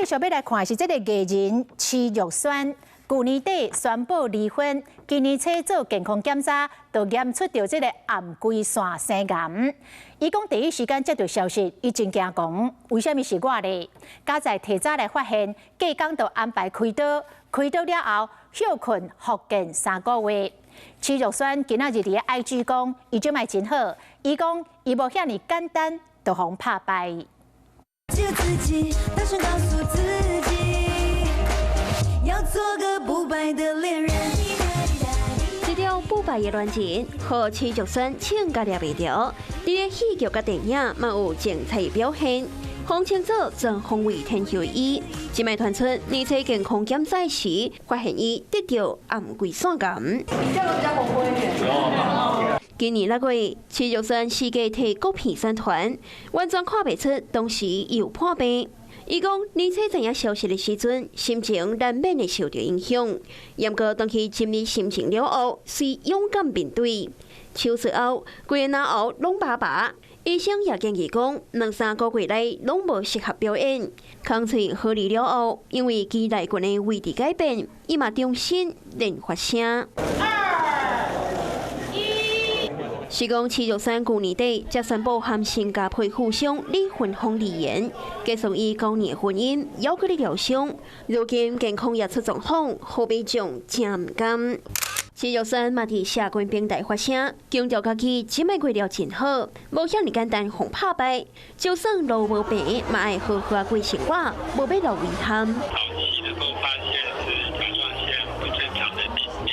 繼續欲來看是這个藝人徐若瑄，舊年底宣布離婚，今年初做健康檢查，就驗出著這个頷頸腺生癌。伊講第一時間接到消息，伊真驚講，為啥物是我咧？佳哉提早來發現，隔工就安排開刀，開刀了後歇睏復健3個月。徐若瑄今仔日佇咧 IG 講，伊這擺真好，伊講伊無遐爾簡單，就予人拍敗。只有自己，大聲告訴自己，要做個不敗的戀人。這場不敗的戀情，予徐若瑄唱甲掠袂著，佇咧戲劇佮電影嘛有精彩表現。風稱做全方位天后伊，這擺傳出年初健康檢查時，發現伊得著頷頸腺癌。今年6月，徐若瑄四界提國片宣傳，完全看袂出當時伊有破病。伊講年初知影消息的時陣，心情難免會受著影響。毋過當佢整理心情了後，隨勇敢面對。手術後，規个腦後攏麻麻。醫生也建議講，兩三個月內攏無適合表演。空喙好愈了後，因為臍內群的位置改變，伊嘛重新練發聲。二、一。是講徐若瑄舊年底才宣布和新加坡富商李雲峰離婚，結束伊9年婚姻，猶閣咧療傷。如今健康也出狀況，予民眾真毋甘。徐若瑄嘛佇社群平台發聲，強調家己這擺過了真好，無遐爾簡單予拍敗。就算路無平，嘛愛好好過生活，無欲留遺憾。早期能夠發現是甲狀腺不正常的病變，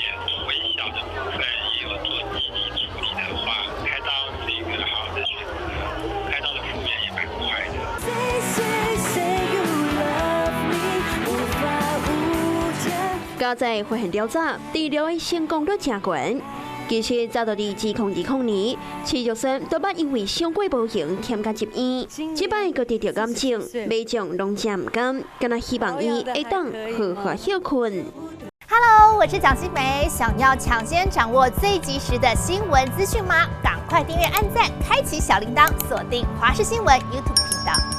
微小的部分也有做積極處理的話，開刀是一個好的選擇，開刀的復原也蠻快的。 Say say say you love me，無法無天。佳哉發現了早，治療的成功率誠懸。其實早就佇2020年，徐若瑄都捌因為傷過無閒忝甲入院，這擺閣得著癌症，民眾攏誠毋甘，敢若希望伊會當好好歇睏。 Hello，我是蔣新梅，想要搶先掌握最及時的新聞資訊嗎？趕快訂閱、按讚、開啟小鈴鐺，鎖定華視新聞 YouTube 頻道。